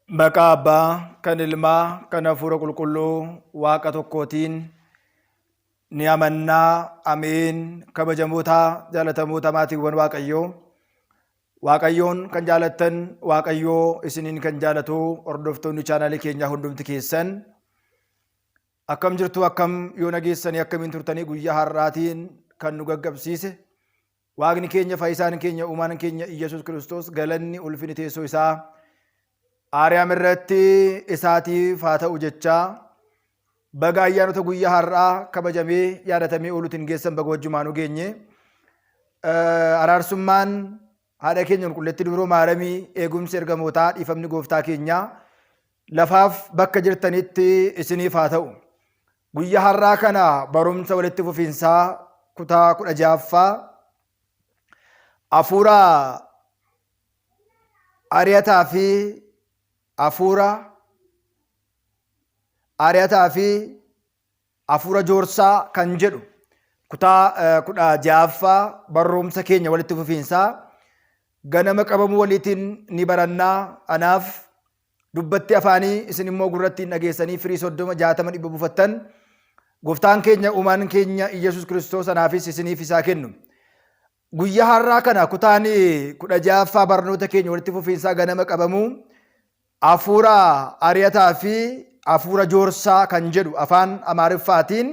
Maqaa Abbaa, kan Ilmaa, kan Hafuura Qulqulluu Waaqa tokkootiin ni amannaa. Ameen. Kabajamoota jaalatamoota maatiiwwan Waaqayyoo. Waaqayyoon kan jaalattan, Waaqayyoo isiniin kan jaalatu hordoftoonni chaanaalii keenyaa hundumti keessan. Akkam jirtu akkam yoo nageessanii akkamiin turtanii guyyaa har'aatiin kan nu gaggabsiise Waaqni keenya fayyisaan keenya uumaan keenya Iyyasuus Kiristoos galanni ulfini teessoo isaa Aariyaam irratti isaatiif haa ta'u jechaa baga ayyaanota guyyaa har'aa kabajamee yaadatamee ooluutiin geessan baga wajjumaanuu geenye. Araarsummaan haadha keenya qulqulleettii dubroo Maaramii eegumsi ergamootaa dhiifamni gooftaa keenyaa lafaaf bakka jirtanitti isiniif haa ta'u. Guyyaa har'aa kana barumsa walitti fufiinsaa kutaa 16ffaa hafuura ari'ataa fi hafuura ari'ataa fi hafuura joorsaa kan jedhu kutaa 16ffaa barumsa keenya walitti fufiinsaa ganama qabamuu waliitiin ni barannaa anaaf dubbatti afaanii isin immoo gurratti hin dhageessanii firii 30 60 100 buufattan gooftaan keenya uumaan keenya Iyyasuus Kiristoos anaafis isiniif isaa kennu. Guyyaa har'aa kana kutaan 16ffaa barnoota keenya walitti fufiinsaa ganama qabamuu hafuura ari'ataa fi hafuura joorsaa kan jedhu afaan Amaariffaatiin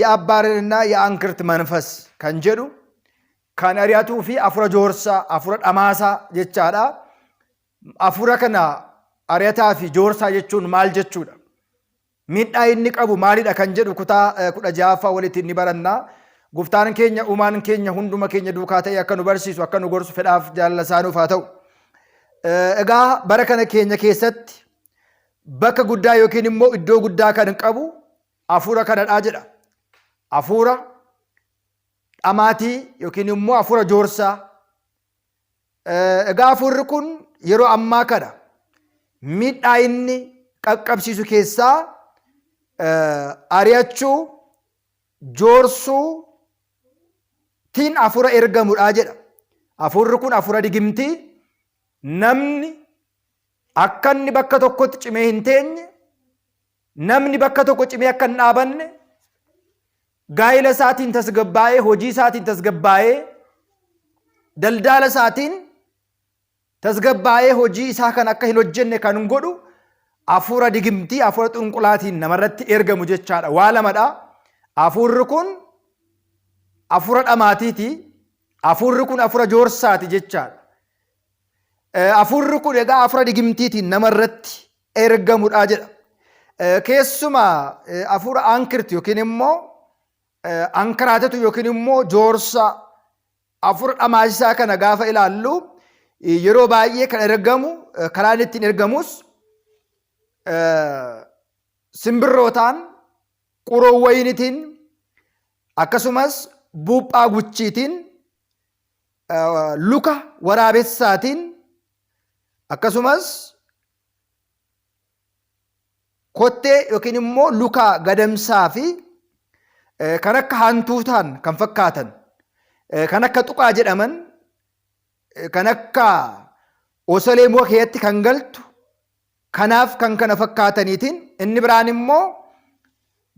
የአባርንና የአንክርት መንፈስ kan jedhu kan ari'atuu fi hafuura joorsaa, hafuura dhamaasaa jechaadha. Hafuura kana ari'ataa fi joorsaa jechuun maal jechuudha? Miidhaa inni qabu maalidha kan jedhu kutaa 16ffaa walitti ni baranna. Gooftaan keenya uumaan keenya hunduma keenya duukaa ta'e akka nu barsiisu akka nu gorsu fedhaaf jaalala isaa nuuf haa ta'u. Egaa bara kana keenya keessatti bakka guddaa yookiin immoo iddoo guddaa kan qabu hafuura kanadhaa jedha. Hafuura dhamaatii yookiin immoo hafuura joorsaa. Egaa hafuurri kun yeroo ammaa kana miidhaa inni qaqqabsiisu keessaa ari'achuu, joorsuu tiin hafuura ergamudha jedha. Hafuurri kun hafuura digimtii namni akka inni bakka tokkotti cimee hin teenye, namni bakka tokko cimee akka hin dhaabanne, gaa'ila isaatiin tasgabbaa'ee, hojii isaatiin tasgabbaa'ee, daldaala isaatiin tasgabbaa'ee hojii isaa kan akka hin hojjenne kan godhu hafuura digimtii, hafuura xunqulaatiin namarratti ergamu jechaadha. Waa lamadha. Hafuurri kun hafuura dhamaatiiti. Hafuurri kun hafuura joorsaati jechaadha. Hafuurri kun egaa hafuura digimtiitiin namarratti ergamudha jedha. Keessumaa hafuura ankirti yookiin immoo ankaraatatu yookiin immoo joorsa hafuura dhamaasisaa kana gaafa ilaallu yeroo baay'ee kan ergamu karaan ittiin ergamus simbirrootaan quroo wayinitiin akkasumas buuphaa guchiitiin luka waraabessaatiin akkasumas kottee yookiin immoo luka gadamsaa fi kan akka hantuutaan kan fakkaatan kan akka tuqaa jedhaman kan akka osolee muka keessatti kan galtu kanaaf kan kana fakkaataniitiin inni biraan immoo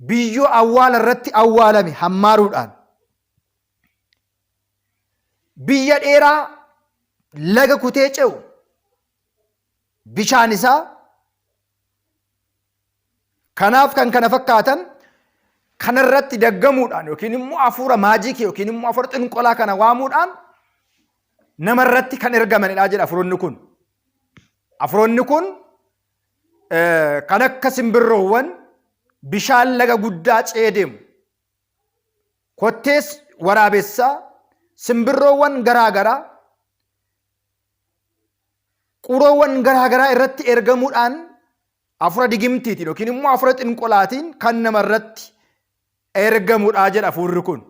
biyyoo awwaala irratti awwaalame hammaaruudhaan biyya dheeraa laga kutee ce'u bishaan isaa kanaaf kan kana fakkaatan kanarratti daggamuudhaan yookiin immoo hafuura maajikii yookiin immoo hafuura xinqolaa kana waamuudhaan namarratti kan ergamanidha jedha hafuuronni kun. Hafuuronni kun kan akka simbirroowwan bishaan laga guddaa ce'ee deemu kottees waraabessaa simbirroowwan garaa garaa quroowwan garaa garaa irratti ergamuudhaan hafuura digimtiitiin yookiin immoo hafuura xinqolaatiin kan namarratti ergamudha jedha hafuurri kun.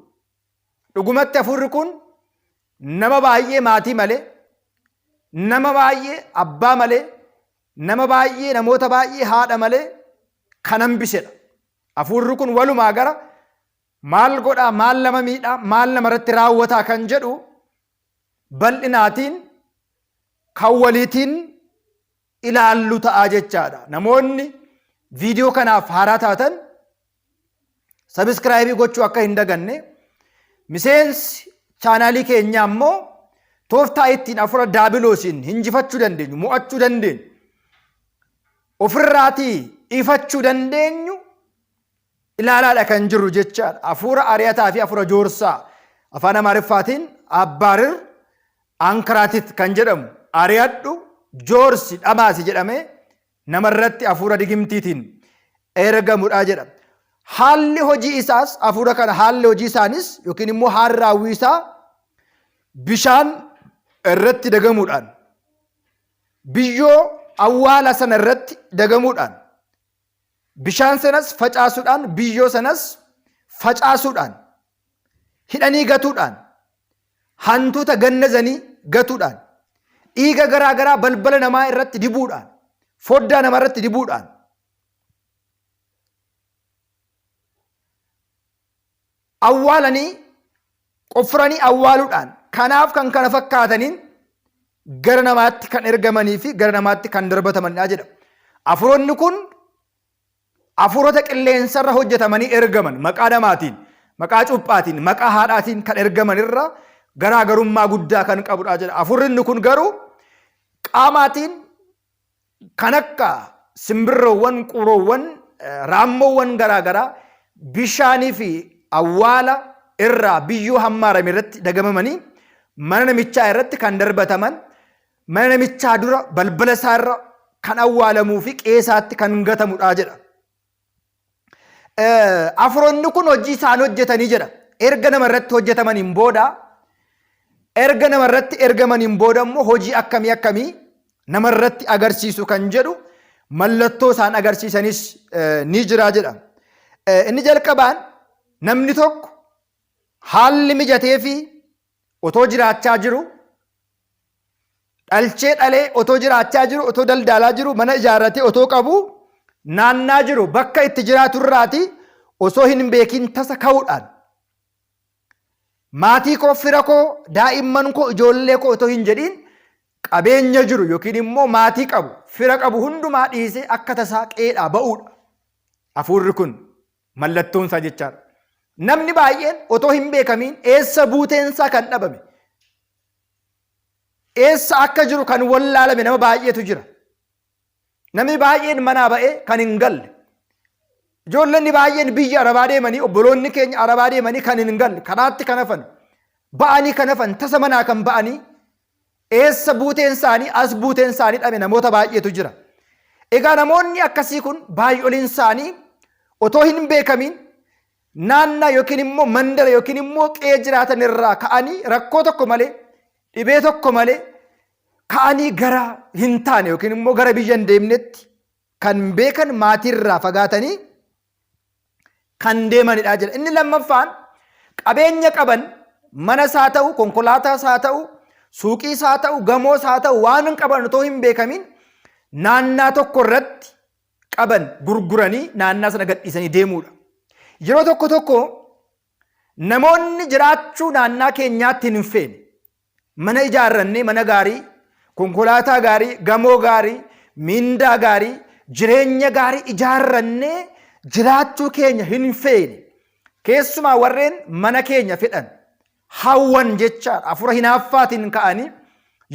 Dhugumatti hafuurri kun nama baay'ee maatii malee, nama baay'ee abbaa malee, nama baay'ee namoota baay'ee haadha malee kan hambisedha. Hafuurri kun walumaa gara maal godhaa, maal nama miidhaa, maal namarratti raawwataa kan jedhu bal'inaatiin kan waliitiin ilaallu ta'a jechaadha. Namoonni viidiyoo kanaaf haaraa taatan sabiskiraayibii gochuu akka hin daganne, miseensi chaanaalii keenyaa immoo tooftaa ittiin hafuura daabiloosiin hinjifachuu dandeenyu, mo'achuu dandeenyu, ofirraatii ifachuu dandeenyu ilaalaadha kan jirru jechaadha. Hafuura ari'ataa fi hafuura joorsaa afaan Amaariffaatiin abbaarir ankaraatit kan jedhamu ari'adhu, joorsi, dhamaasi jedhamee namarratti hafuura digimtiitiin ergamudha jedha. Haalli hojii isaas hafuura kana haalli hojii isaanis yookiin immoo haalli raawwii isaa bishaan irratti dagamuudhaan, biyyoo awwaala sana irratti dagamuudhaan, bishaan sanas facaasuudhaan, biyyoo sanas facaasuudhaan, hidhanii gatuudhaan, hantuuta gannazanii gatuudhaan, dhiiga garaa garaa balbala namaa irratti dibuudhaan, foddaa namaa irratti dibuudhaan, awwaalanii qoffuranii awwaaluudhaan, kanaaf kan kana fakkaataniin gara namaatti kan ergamanii fi gara namaatti kan darbatamanidha jedha. Afuroonni kun afuurota qilleensarra hojjetamanii ergaman maqaa namaatiin, maqaa cuuphaatiin, maqaa haadhaatiin kan ergaman irra garaagarummaa guddaa kan qabudha jedha. Afuurri inni kun garuu qaamaatiin kan akka simbirroowwan, quuroowwan, raammoowwan garaagaraa bishaanii fi awwaala irraa biyyoo hammaarame irratti dagamamanii mana namichaa irratti kan darbataman, mana namichaa dura balbala isaa irra kan awwaalamuu fi qe'ee isaatti kan gatamudha jedha. Afuroonni kun hojii isaan hojjetanii jedha. Erga nama irratti hojjetamaniin booda, erga nama irratti ergamaniin booda immoo hojii akkamii akkamii nama irratti agarsiisu kan jedhu mallattoo isaan agarsiisanis ni jira jedha. Inni jalqabaan namni tokko haalli mijatee fi otoo jiraachaa jiru, dhalchee dhalee otoo jiraachaa jiru, otoo daldaalaa jiru, mana ijaarratee otoo qabu, naannaa jiru bakka itti jiraatu irraati osoo hin beekin tasa ka'uudhaan maatii koo, fira koo, daa'imman koo, ijoollee koo otoo hin jedhiin qabeenya jiru yookiin immoo maatii qabu, fira qabu hundumaa dhiisee akka tasaa qe'eedhaa ba'uudha. Hafuurri kun mallattoon isaa jechaadha. Namni baay'een otoo hin beekamiin eessa buuteen isaa kan dhabame, eessa akka jiru kan wallaalame nama baay'eetu jira. Namni baay'een manaa ba'ee kan hin galle. Ijoollonni baay'een biyya Arabaa deemanii, obboloonni keenya Arabaa deemanii kan hin galle, karaatti kan hafan, ba'anii kan hafan, tasa manaa kan ba'anii, eessa buuteen isaanii, as buuteen isaanii dhabe namoota baay'eetu jira. Egaa namoonni akkasii kun baay'oliin isaanii otoo hin beekamiin naannaa yookiin immoo mandara yookiin immoo qe'ee jiraatan irraa ka'anii rakkoo tokko malee, dhibee tokko malee ka'anii gara hin taane yookiin immoo gara biyya hin deemnetti kan beekan maatii irraa fagaatanii kan deemanidha jedha. Inni lammaffaan qabeenya qaban, manas haa ta'u, konkolaataas haa ta'u, suuqiis haa ta'u, gamoos haa ta'u, waan hin qaban otoo hin beekamin naannaa tokko irratti qaban gurguranii naannaa sana gadhiisanii deemuudha. Yeroo tokko tokko namoonni jiraachuu naannaa keenyaatti hin feene, mana ijaarrannee, mana gaarii, konkolaataa gaarii, gamoo gaarii, miindaa gaarii, jireenya gaarii ijaarrannee jiraachuu keenya hin feene. Keessumaa warreen mana keenya fedhan, hawwan jechaadha. Hafuura hinaaffaatiin ka'anii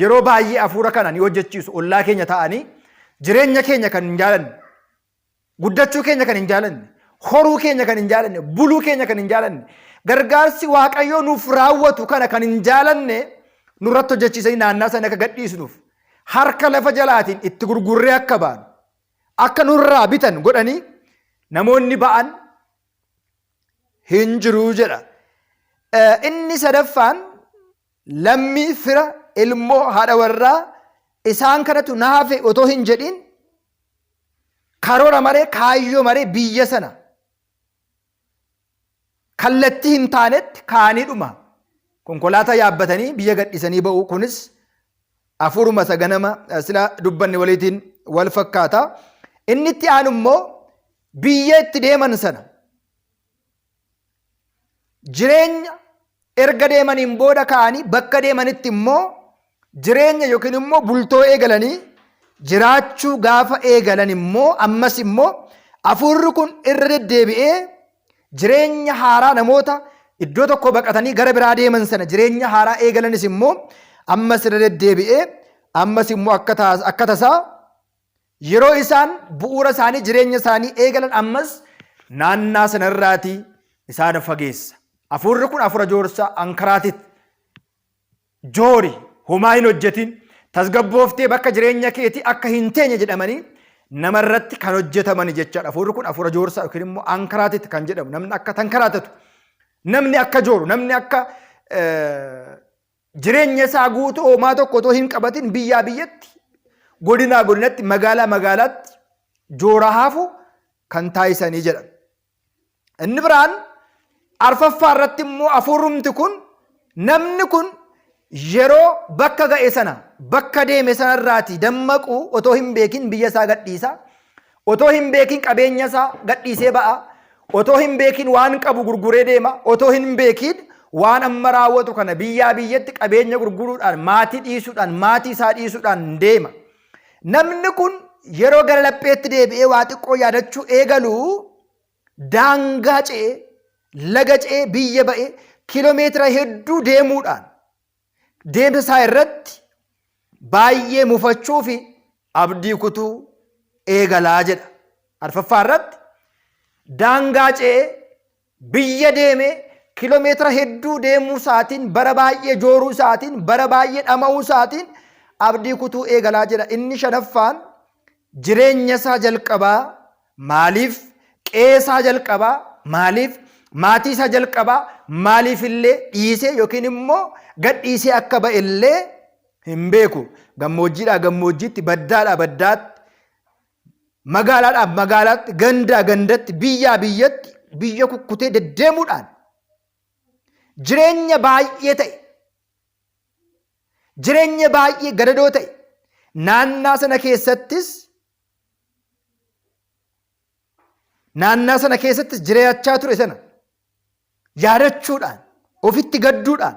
yeroo baay'ee hafuura kana ni hojjechiisu. Ollaa keenya ta'anii jireenya keenya kan hin jaalanne, guddachuu keenya kan hin jaalanne, horuu keenya kan hin jaalanne, buluu keenya kan hin jaalanne, gargaarsi Waaqayyoo nuuf raawwatu kana kan hin jaalanne nurratti hojjechiisanii naannaa sana akka gadhiisnuuf, harka lafa jalaatiin itti gurgurree akka baanu, akka nurraa bitan godhanii namoonni ba'an hin jiru jedha. Inni sadaffaan lammii, fira, ilmoo, haadha warraa isaan kanatu na hafe otoo hin jedhiin karoora malee, kaayyoo malee biyya sana kallattii hin taanetti kaanii dhuma konkolaataa yaabbatanii biyya gadhiisanii ba'u. Kunis hafuuruma isa ganama sila dubbanne waliitiin wal fakkaata. Inni itti aanu immoo biyya itti deeman sana jireenya erga deemaniin booda ka'anii bakka deemanitti immoo jireenya yookiin immoo bultoo eegalanii Jiraachuu gaafa eegalan immoo ammas immoo hafuurri kun irra deddeebi'ee jireenya haaraa namoota iddoo tokko baqatanii gara biraa deeman sana jireenya haaraa eegalanis immoo ammas irra deddeebi'ee ammas immoo akka tasaa yeroo isaan bu'uura isaanii jireenya isaanii eegalan ammas naannaa sanarraatii isaan fageessa. Hafuurri kun hafuura joorsaa ankaraatit joori homaa hin hojjetin tasgabbooftee bakka jireenya keetii akka hin teenye jedhamanii namarratti kan hojjetamani jechaadha. Hafuurri kun hafuura joorsaa yookiin immoo ankaraatit kan jedhamu namni akka tankaraatatu namni akka jooru namni akka jireenya isaa guutuu homaa tokko otoo hin qabatin biyyaa biyyatti godinaa godinatti magaalaa magaalaatti joora hafu kan taasisanii jedha. Inni biraan arfaffaa irratti immoo hafuurrumti kun namni kun yeroo bakka ga'e sana bakka deeme sanarraati dammaqu otoo hin beekin biyya isaa gadhiisa. Otoo hin beekin qabeenya isaa gadhiisee ba'a. Otoo hin beekin waan qabu gurguree deema. Otoo hin beekin waan amma raawwatu kana biyyaa biyyatti qabeenya gurguruudhaan maatii dhiisuudhaan maatii isaa dhiisuudhaan deema. Namni kun yeroo gara lapheetti deebi'ee waa xiqqoo yaadachuu eegalu daangaa ce'ee laga ce'ee biyya ba'ee kiiloomeetira hedduu deemuudhaan deemsa isaa irratti baay'ee mufachuu fi abdii kutuu eegalaa jedha. Arfaffaa irratti daangaa ce'ee biyya deemee kiiloomeetira hedduu deemuu isaatiin bara baay'ee jooruu isaatiin bara baay'ee dhama'uu isaatiin abdii kutuu eegalaa jedha. Inni shanaffaan jireenya isaa jalqabaa maaliif qe'ee isaa jalqabaa maaliif maatii isaa jalqabaa maaliif illee dhiisee yookiin immoo gad dhiisee akka ba'e illee hin beeku. Gammoojjiidhaa gammoojjiitti baddaadhaa baddaatti magaalaadhaa magaalaatti gandaa gandatti biyyaa biyyatti biyya kukkutee deddeemuudhaan jireenya baay'ee ta'e jireenya baay'ee gadadoo ta'e naannaa sana keessattis naannaa sana keessattis jiraachaa ture sana yaadachuudhaan ofitti gadduudhaan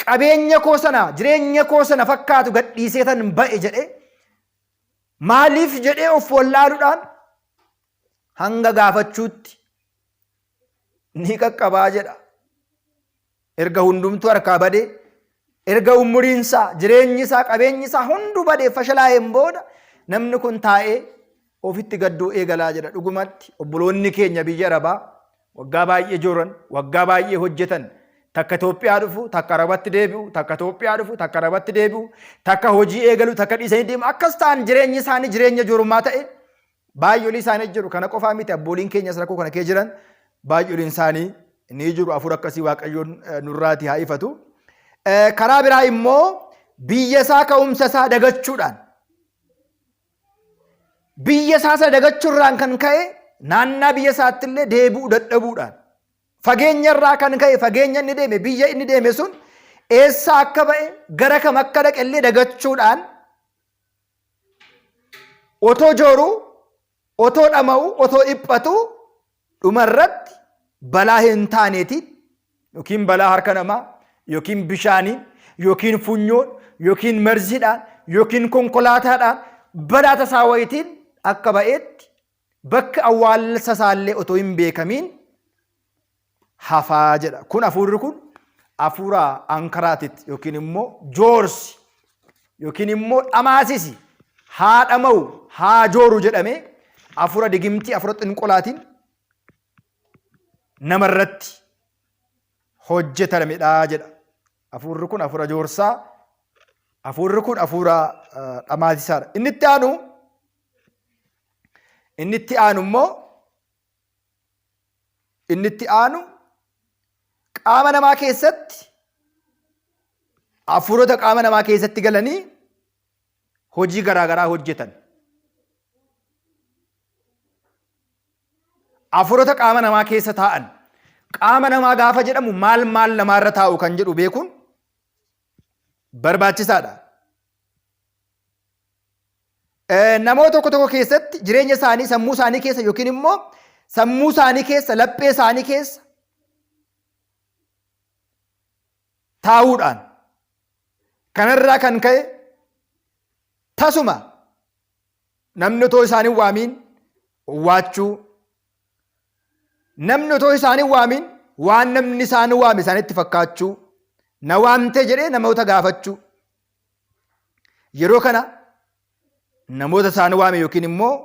qabeenya koo sana jireenya koo sana fakkaatu gadhiisee tan ba'e jedhee maaliif jedhee of wallaaluudhaan hanga gaafachuutti ni qaqqabaa jedha. Erga hundumtuu harkaa badee, erga umuriin isaa, jireenyi isaa, qabeenyi isaa hunduu badee fashalaa'een booda namni kun taa'ee ofitti gadduu eegalaa jedha. Dhugumatti obboloonni keenya biyya Arabaa waggaa baay'ee jooran, waggaa baay'ee hojjetan, takka Itoophiyaa dhufu, takka Arabatti deebi'u, takka Itoophiyaa dhufu, takka Arabatti deebi'u, takka hojii eegalu, takka dhiisanii deemu. Akkas ta'an jireenyi isaanii jireenya jorummaa ta'e Baay'olii isaanii jiru. Kana qofaa miti abbooliin keenyas rakkoo kana kee jiran baay'oliin isaanii ni jiru. Hafuura akkasii Waaqayyoon nurraati haa ifatu. Karaa biraa immoo biyya isaa ka'umsa isaa dagachuudhaan biyya isaa sana dagachuurraan kan ka'e naannaa biyya isaatti illee deebi'uu dadhabuudhaan fageenya irraa kan ka'e fageenya inni deeme biyya inni deeme sun eessa akka ba'e gara kam akka dhaqe illee dagachuudhaan Otoo jooruu, otoo dhama'uu, otoo dhiphatuu dhumarratti balaa hin taaneetiin yookiin balaa harka namaa yookiin bishaaniin yookiin funyoon yookiin marziidhaan yookiin konkolaataadhaan balaa tasaa wayitiin akka ba'eetti bakki awwaalsa isaallee otoo hin beekamiin hafaa jedha. Kun hafuurri kun hafuura ankaraatit yookiin immoo joorsi yookiin immoo dhamaasisi haa dhama'u haa jooru jedhamee hafuura digimtii hafuura xinqolaatiin namarratti hojjetamedha jedha. Hafuurri kun hafuura joorsaa, hafuurri kun hafuura dhamaasisaadha. Inni itti aanu inni itti aanu immoo Inni itti aanu qaama namaa keessatti hafuurota qaama namaa keessatti galanii hojii garaa garaa hojjetan. Hafuurota qaama namaa keessa taa'an. Qaama namaa gaafa jedhamu maal maal namaarra taa'u kan jedhu beekuun barbaachisaadha. Namoota tokko tokko keessatti jireenya isaanii sammuu isaanii keessa yookiin immoo sammuu isaanii keessa laphee isaanii keessa taa'uudhaan kanarraa kan ka'e tasuma namni otoo isaan hin waamiin owwaachuu, namni otoo isaan hin waamiin waan namni isaan waame isaanitti fakkaachuu, na waamtee jedhee namoota gaafachuu. Yeroo kana namoota isaan waame yookiin immoo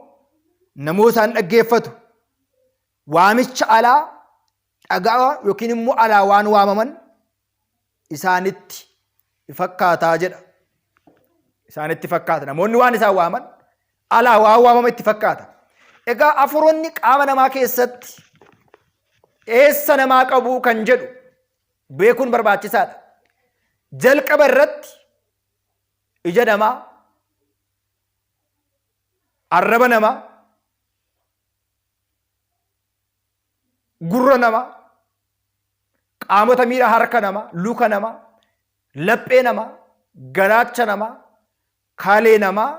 namoota isaan dhaggeeffatu waamicha alaa dhagaa yookiin immoo alaa waan waamaman isaanitti fakkaataa jedha. Isaanitti fakkaata. Namoonni waan isaan waaman alaa waan waamama itti fakkaata. Egaa afuroonni qaama namaa keessatti eessa namaa qabu kan jedhu beekuun barbaachisaadha. Jalqaba irratti ija namaa, arraba namaa, gurra namaa, qaamota miira harka namaa, luka namaa, laphee namaa, garaacha namaa, kalee namaa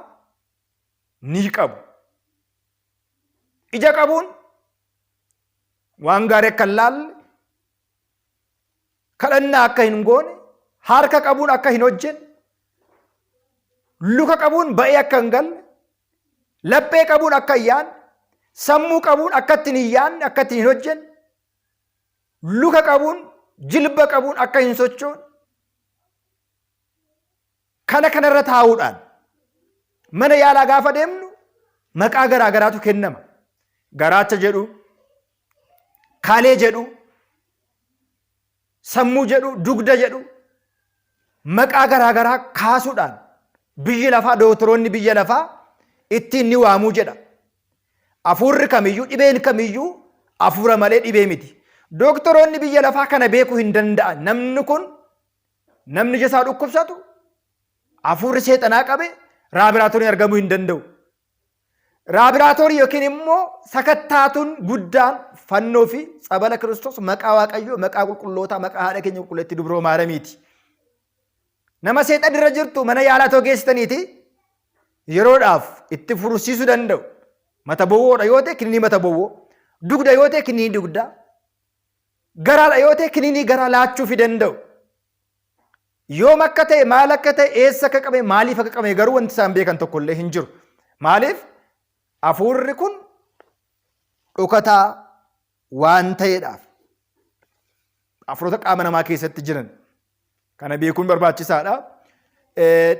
ni qabu. Ija qabuun waan gaarii akka hin laalle, kadhannaa akka hin goone, harka qabuun akka hin hojjenne, luka qabuun ba'ee akka hin galle, laphee qabuun akka hin yaadne, sammuu qabuun akka ittiin hin yaadne, akka ittiin hin hojjenne, luka qabuun, jilba qabuun akka hin sochoone, kana kanarra taa'uudhaan mana yaalaa gaafa deemnu maqaa garaa garaatu kennama. Garaacha jedhu, kalee jedhu, sammuu jedhu, dugda jedhu, maqaa garaa garaa kaasuudhaan biyyi lafaa doktoroonni biyya lafaa ittiin ni waamuu jedha. Afuurri kamiyyuu dhibeen kamiyyuu afuura malee dhibee miti. Doktoroonni biyya lafaa kana beekuu hin danda'an. Namni kun namni ija isaa dhukkubsatu afuurri seexanaa qabe raabiraatooriin argamuu hin danda'u. Raabiraatoorii yookiin immoo sakattaatuun guddaan fannoo fi tsabala Kiristoos maqaa Waaqayyoo, maqaa qulqullootaa, maqaa haadha keenya qulqulleettii dubroo Maaramiiti. Nama seexan irra jirtu mana yaalaa too geessitaniiti yeroodhaaf itti fursiisuu danda'u. Mata bowwoodha yoo ta'e kininii mata bowwoo, dugda yoo ta'e kininii dugdaa, garaadha yoo ta'e kininii garaa laachuufi danda'u. Yoom akka ta'e, maal akka ta'e, eessa akka qabame, maaliif akka qabame garuu wanti isaan beekan tokko illee hin jiru. Maaliif? Hafuurri kun dhokataa waan ta'eedhaaf. Hafuurota qaama namaa keessatti jiran kana beekuun barbaachisaadha.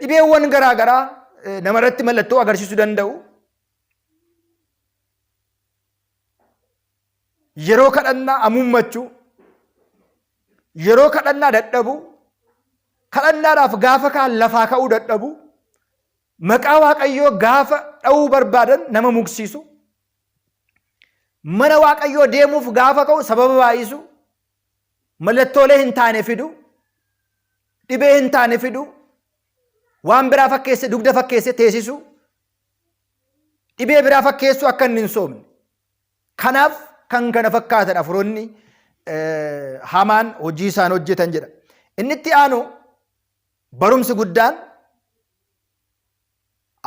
Dhibeewwan garaa garaa namarratti mallattoo agarsiisuu danda'u. Yeroo kadhannaa amuummachuu, yeroo kadhannaa dadhabuu, kadhannaadhaaf gaafa kaan lafaa ka'uu dadhabuu, maqaa Waaqayyoo gaafa dha'uu barbaadan nama mugsiisu, mana Waaqayyoo deemuuf gaafa ka'u sababa baay'isu, mallattoolee hin taane fidu, dhibee hin taane fidu, waan biraa fakkeesse dugda fakkeesse teessisu, dhibee biraa fakkeessuu akka inni hin soomne. Kanaaf kan kana fakkaatan afuroonni hamaan hojii isaan hojjetan jedha. Inni itti aanu barumsi guddaan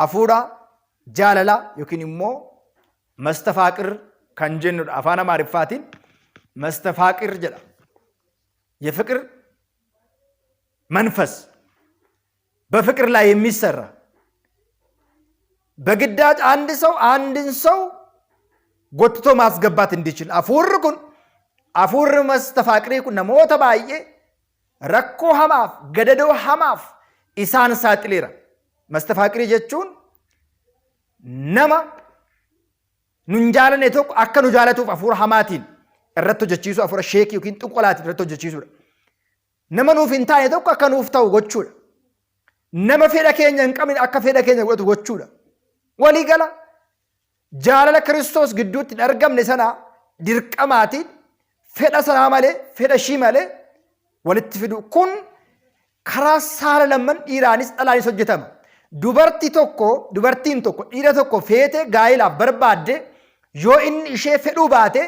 hafuura jaalalaa yookiin immoo mastafaaqir kan jennudha. Afaan Amaariffaatiin mastafaaqir jedha. የፍቅር መንፈስ በፍቅር ላይ የሚሰራ በግዳጅ አንድ ሰው አንድን ሰው ጎትቶ ማስገባት እንዲችል hafuurri kun hafuurri mastafaaqrii kun namoota baay'ee rakkoo hamaaf gadadoo hamaaf isaan saaxileera. Mastafaaqrii jechuun nama nun jaalanne tokko akka nu jaalatuuf hafuura hamaatiin irratti hojjechiisuu hafuura sheekii yookiin xinqolaatiin irratti hojjechiisuudha. Nama nuuf hin taane tokko akka nuuf ta'u gochuudha. Nama fedha keenya hin qabne akka fedha keenya godhatu gochuudha. Walii gala jaalala Kiristoos gidduutti hin argamne sana dirqamaatiin fedha sanaa malee fedha ishii malee walitti fidu. Kun karaa saala lamman dhiiraanis dhalaanis hojjetama. Dubartii tokko dubartiin tokko dhiira tokko feetee gaa'ilaaf barbaadde yoo inni ishee fedhuu baate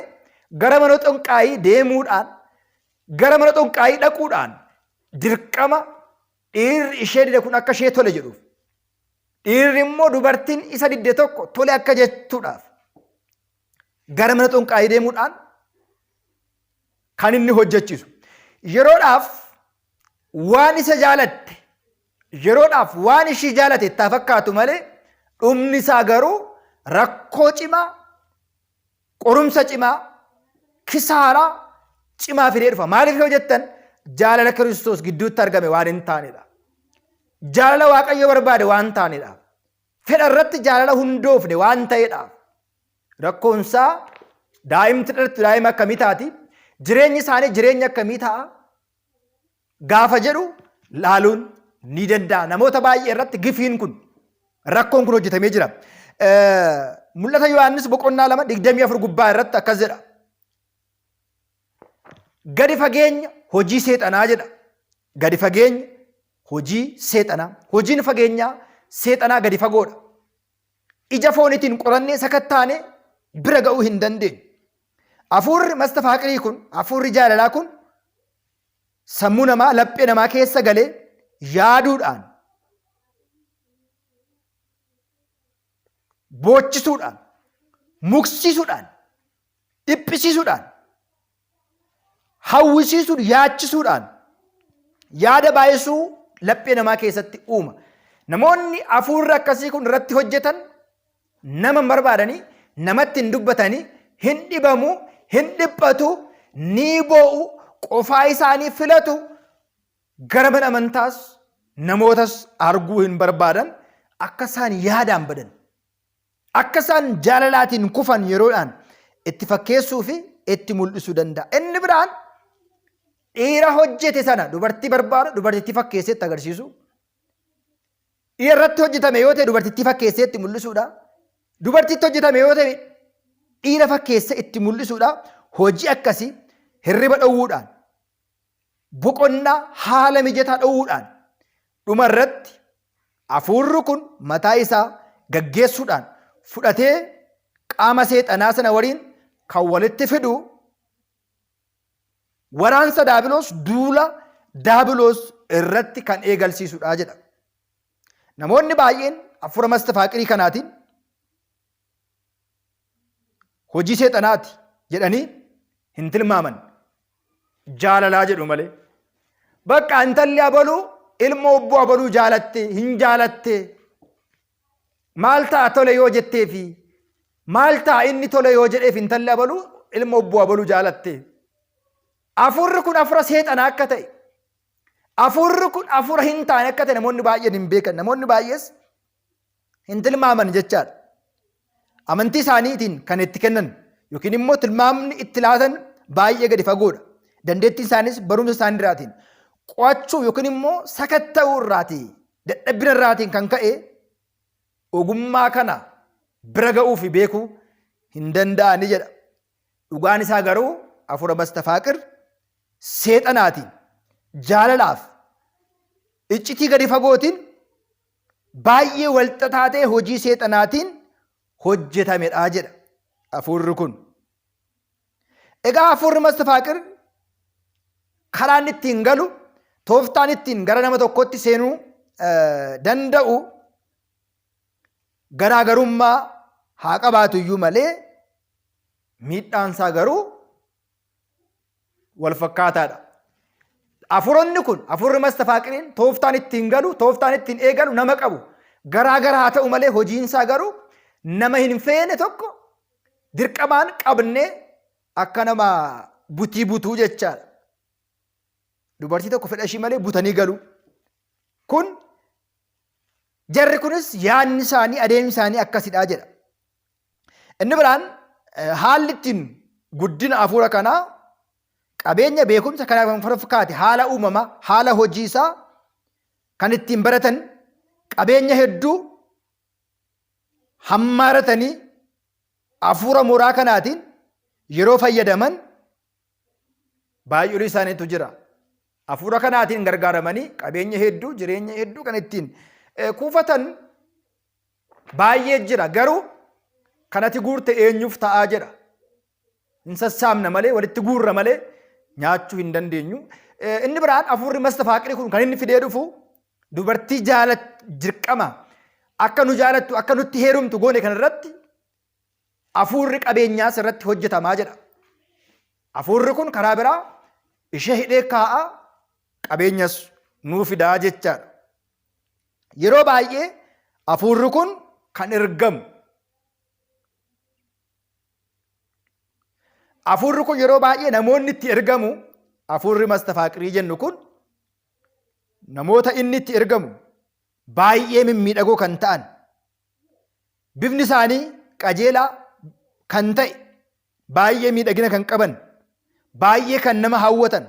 gara mana xonqaayii deemuudhaan gara mana xonqaayii dhaquudhaan dirqama dhiirri ishee dide kun akka ishee tole jedhuuf dhiirri immoo dubartiin isa didde tokko tole akka jettuudhaaf gara mana xonqaayii deemuudhaan kan inni hojjechiisu. Yeroodhaaf Waan isa jaalatte yeroodhaaf waan ishii jaalate itti haa fakkaatu malee dhumni isaa garuu rakkoo cimaa, qorumsa cimaa, kisaaraa cimaa fidee dhufa. Maaliif yoo jettan jaalala Kiristoos gidduutti argame waan hin taanedha. Jaalala Waaqayyo barbaade waan hin taanedha. Fedha irratti jaalala hundoofne waan ta'edha. Rakkoonsaa daa'imti dhalattu daa'ima akkamii taati? Jireenyi isaanii jireenya akkamii ta'a? Gaafa jedhu laaluun ni danda'a. Namoota baay'ee irratti gifiin kun rakkoon kun hojjetamee jira. Mul'ata Yohaannis boqonnaa 2 24 gubbaa irratti akkas jedha. Gadi fageenya hojii seexanaa jedha. Gadi fageenya hojii seexanaa. Hojiin fageenyaa seexanaa gadi fagoodha. Ija fooniitiin qorannee sakattaanee bira ga'uu hin dandeenyu. Hafuurri mastafaaqirii kun, hafuurri jaalalaa kun sammuu namaa, laphee namaa keessa galee yaaduudhaan, boochisuudhaan, muksiisuudhaan, dhiphisiisuudhaan, hawwisiisuun, yaachisuudhaan yaada baay'isuu laphee namaa keessatti uuma. Namoonni hafuurri akkasii kun irratti hojjetan nama hin barbaadanii, namatti hin dubbatanii, hin dhibamu, hin dhiphatu, ni boo'u, qofaa isaanii filatu, gara mana amantaas namootas arguu hin barbaadan, akka isaan yaadaan badan. Akka isaan jaalalaatiin kufan yeroodhaan itti fakkeessuu fi itti mul'isuu danda'a. Inni biraan dhiira hojjete sana dubartii barbaadu dubartittii fakkeessee itti agarsiisu. Dhiira irratti hojjetame yoo ta'e dubartittii fakkeessee itti mul'isuudha. Dubartiitti hojjetame yoo ta'e dhiira fakkeessee itti mul'isuudha. Hojii akkasii hirriba dhowwuudhaan, boqonnaa haala mijataa dhowwuudhaan dhuma irratti hafuurri kun mataa isaa gaggeessuudhaan fudhatee qaama seexanaa sana waliin kan walitti fidu waraansa daabiloos duula daabiloos irratti kan eegalsiisudha jedha. Namoonni baay'een hafuura mastafaaqirii kanaatiin hojii seexanaati jedhanii hin tilmaaman. Jaalalaa jedhu malee. Bakka intalli abaluu ilma obbo abaluu jaalatte hin jaalatte. Maal ta'a tole yoo jetteefi maal ta'a inni tole yoo jedheef intalli abaluu ilma obbo abaluu jaalatte. Hafuurri kun hafuura seexanaa akka ta'e hafuurri kun hafuura hin taane akka ta'e namoonni baay'een hin beekan. Namoonni baay'ees hin tilmaaman jechaadha. Amantii isaaniitiin kan itti kennan yookiin immoo tilmaamni itti laatan baay'ee gadi fagoodha. Dandeettiin isaanis barumsa isaanii irraatiin qo'achuu yookiin immoo sakatta'uu irraatii dadhabbina irraatiin kan ka'e ogummaa kana bira ga'uu fi beekuu hin danda'ani jedha. Dhugaan isaa garuu hafuura mastafaaqir seexanaatiin jaalalaaf iccitii gadi fagootiin baay'ee walxaxaa ta'e hojii seexanaatiin hojjetamedha jedha hafuurri kun. Egaa hafuurri mastafaaqir karaa inni ittiin galu tooftaan ittiin gara nama tokkotti seenuu danda'u garaagarummaa haa qabaatu iyyuu malee miidhaan isaa garuu wal fakkaataadha. Hafuuronni kun hafuurri mastafaaqiriin tooftaan ittiin galu tooftaan ittiin eegalu nama qabu garaa gara haa ta'u malee hojiin isaa garuu nama hin feene tokko dirqamaan qabnee akka nama butii butuu jechaadha. Dubartii tokko fedha ishii malee butanii galu. Kun jarri kunis yaadni isaanii adeemsi isaanii akkasidha jedha. Inni biraan haalli ittiin guddina hafuura kanaa qabeenya beekumsa kana kan fakkaate haala uumamaa haala hojii isaa kan ittiin baratan qabeenya hedduu hammaaratanii hafuura mooraa kanaatiin yeroo fayyadaman baay'ee isaaniitu jira. Hafuura kanaatiin gargaaramanii qabeenya hedduu jireenya hedduu kan ittiin kuufatan baay'ee jira garuu kan ati guurte eenyuuf ta'aa jedha. Hin sassaabna malee walitti guurra malee nyaachuu hin dandeenyu. Inni biraan hafuurri mastafaaqiri kun kan inni fidee dhufu dubartii jaalat dirqama akka nu jaalattu akka nutti heerumtu goone kanarratti hafuurri qabeenyaas irratti hojjetamaa jedha. Hafuurri kun karaa biraa ishee hidhee kaa'a qabeenyas nuu fidaa jechaadha. Yeroo baay'ee hafuurri kun kan ergamu. Hafuurri kun yeroo baay'ee namoonni itti ergamu hafuurri mastafaaqirii jennu kun namoota inni itti ergamu baay'ee mimmiidhagoo kan ta'an bifni isaanii qajeelaa kan ta'e baay'ee miidhagina kan qaban baay'ee kan nama hawwatan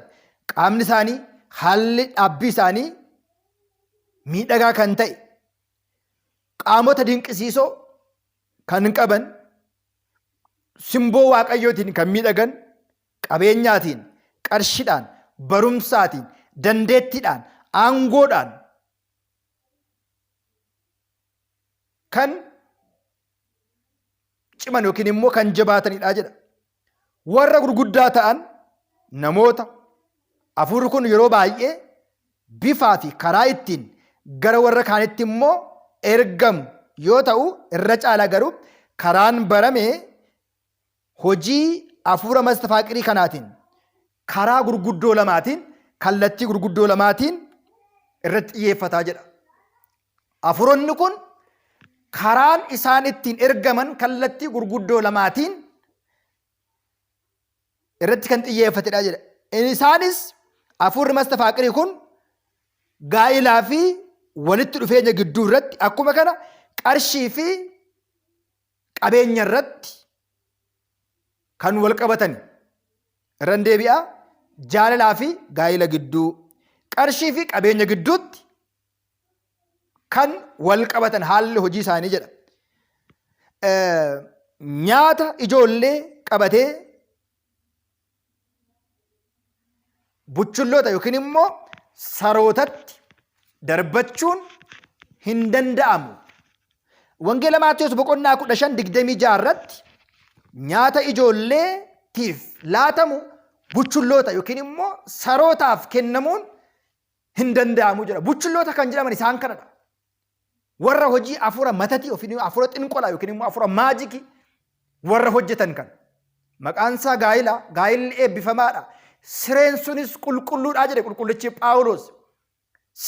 qaamni isaanii haalli dhaabbii isaanii miidhagaa kan ta'e qaamota dinqisiisoo kan qaban simboo waaqayyootiin kan miidhagan qabeenyaatiin qarshiidhaan barumsaatiin dandeettiidhaan aangoodhaan kan ciman yookiin immoo kan jabaatanidha jedha. Warra gurguddaa ta'an namoota hafuurri kun yeroo baay'ee bifaa fi karaa ittiin gara warra kaanitti immoo ergamu yoo ta'u irra caalaa garuu karaan barame hojii hafuura mastafaaqirii kanaatiin karaa gurguddoo lamaatiin kallattii gurguddoo lamaatiin irratti xiyyeeffataa jedha. Hafuuronni kun karaan isaan ittiin ergaman kallattii gurguddoo lamaatiin irratti kan xiyyeeffatedha jedha. Isaanis hafuurri mastafaaqirii kun gaa'ilaa fi walitti dhufeenya gidduu irratti akkuma kana qarshii fi qabeenya irratti kan wal qabatani. Irran deebi'a jaalalaa fi gaa'ila gidduu qarshii fi qabeenya gidduutti kan wal qabatan haalli hojii isaanii jedha. Nyaata ijoollee qabatee buchulloota yookiin immoo sarootatti darbachuun hin danda'amu. Wangeela Maatewos boqonnaa 15 26 irratti nyaata ijoolleetiif laatamu buchulloota yookiin immoo sarootaaf kennamuun hin danda'amu jedha. Buchulloota kan jedhaman isaan kanadha. Warra hojii afuura matatii yookiin afuura xinqolaa yookiin immoo afuura maajikii warra hojjetan kan. Maqaan isaa gaa'ila, gaa'illi eebbifamaadha. Sireen sunis qulqulluudha jedhe qulqullichi Phaawulos.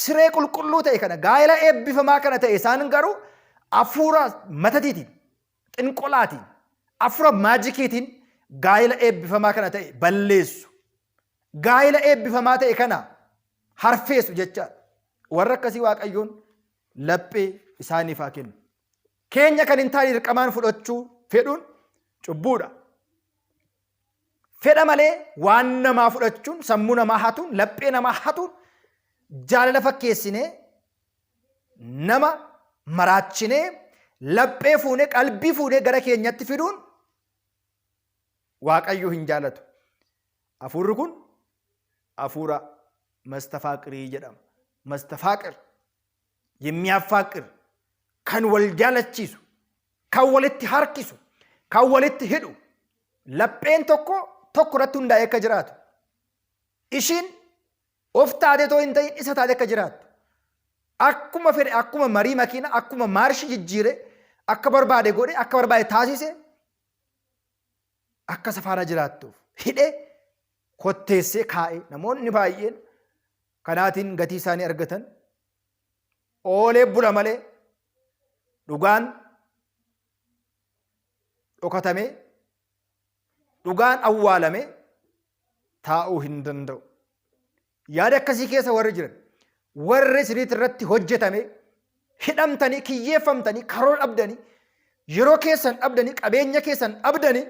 Siree qulqulluu ta'e kana gaa'ila eebbifamaa kana ta'e isaan garuu afuura matatiitiin, xinqolaatiin, afuura maajikiitiin gaa'ila eebbifamaa kana ta'e balleessu. Gaa'ila eebbifamaa ta'e kana harfeessu jechaadha. Warra akkasii Waaqayyoon laphee isaaniif haa kennu. Keenya kan hin taane dirqamaan fudhachuu fedhuun cubbuudha. Fedha malee waan namaa fudhachuun, sammuu namaa hatuun, laphee namaa hatuun, jaalala fakkeessinee nama maraachinee laphee fuunee qalbii fuunee gara keenyatti fiduun Waaqayyo hin jaalatu. Hafuurri kun hafuura mastafaaqirii jedhama. Mastafaaqir የሚያፋቅር kan wal jaalachiisu, kan walitti harkisu, kan walitti hidhu, lapheen tokko tokko irratti hundaa'ee akka jiraatu, ishiin of taatee too hin ta'in isa taatee akka jiraattu, akkuma fedhe akkuma marii makiina akkuma maarshii jijjiire akka barbaade godhe akka barbaade taasise akka isa faana jiraattuuf hidhe kotteessee kaa'e. Namoonni baay'een kanaatiin gatii isaanii argatan. Oolee bula malee dhugaan dhokatamee dhugaan awwaalame taa'uu hin danda'u. Yaada akkasii keessa warri jiran warri isiniit irratti hojjetame hidhamtanii kiyyeeffamtanii karoora dhabdanii yeroo keessan dhabdanii qabeenya keessan dhabdanii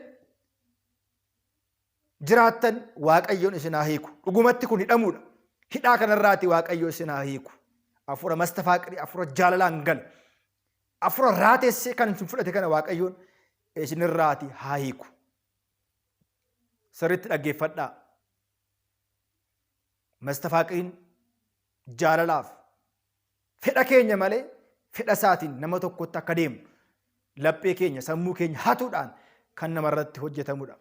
jiraattan Waaqayyoon isin haa hiiku. Dhugumatti kun hidhamuudha. Hidhaa kanarraati Waaqayyo isin haa hiiku. Hafuura mastafaaqrii, hafuura jaalalaan gale, hafuura raatessee kan isin fudhate kana Waaqayyoon isinirraati haa hiiku. Sirriitti dhaggeeffadhaa. Mastafaaqriin jaalalaaf fedha keenya malee fedha isaatiin nama tokkotti akka deemu laphee keenya sammuu keenya hatuudhaan kan namarratti hojjetamudha.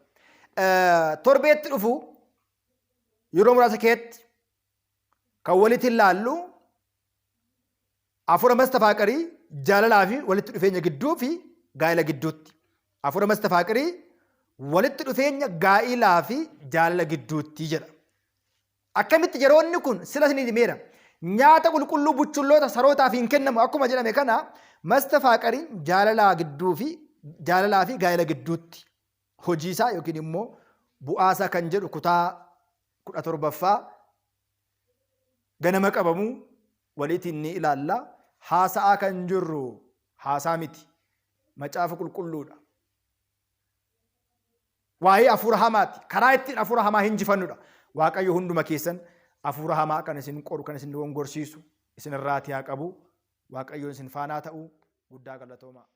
Torbeetti dhufu yeroo muraasa keessatti kan walitti ilaallu hafuura mastafaaqarii jaalalaa fi walitti dhufeenya gidduu fi gaa'ela gidduutti. Hafuura mastafaaqarii walitti dhufeenya gaa'ilaa fi jaalala gidduutti jedha. Akkamitti yeroonni kun sila isin himeera. Nyaata qulqulluu buchulloota sarootaaf hin kennamu akkuma jedhame kana mastafaaqariin jaalalaa gidduu fi jaalalaa fi gaa'ela gidduutti hojiisaa yookiin immoo bu'aasaa kan jedhu kutaa 17ffaa ganama qabamuu waliitiin ni ilaalla. Haasa'aa kan jirru haasaa miti. Macaafa qulqulluudha. Waa'ee hafuura hamaati. Karaa ittiin hafuura hamaa hinjifannudha. Waaqayyo hunduma keessan hafuura hamaa kan isin qoru, kan isin dogongorsiisu isin irraatii haa qabu. Waaqayyoon isin faanaa ta'u. Guddaa galatoomaa.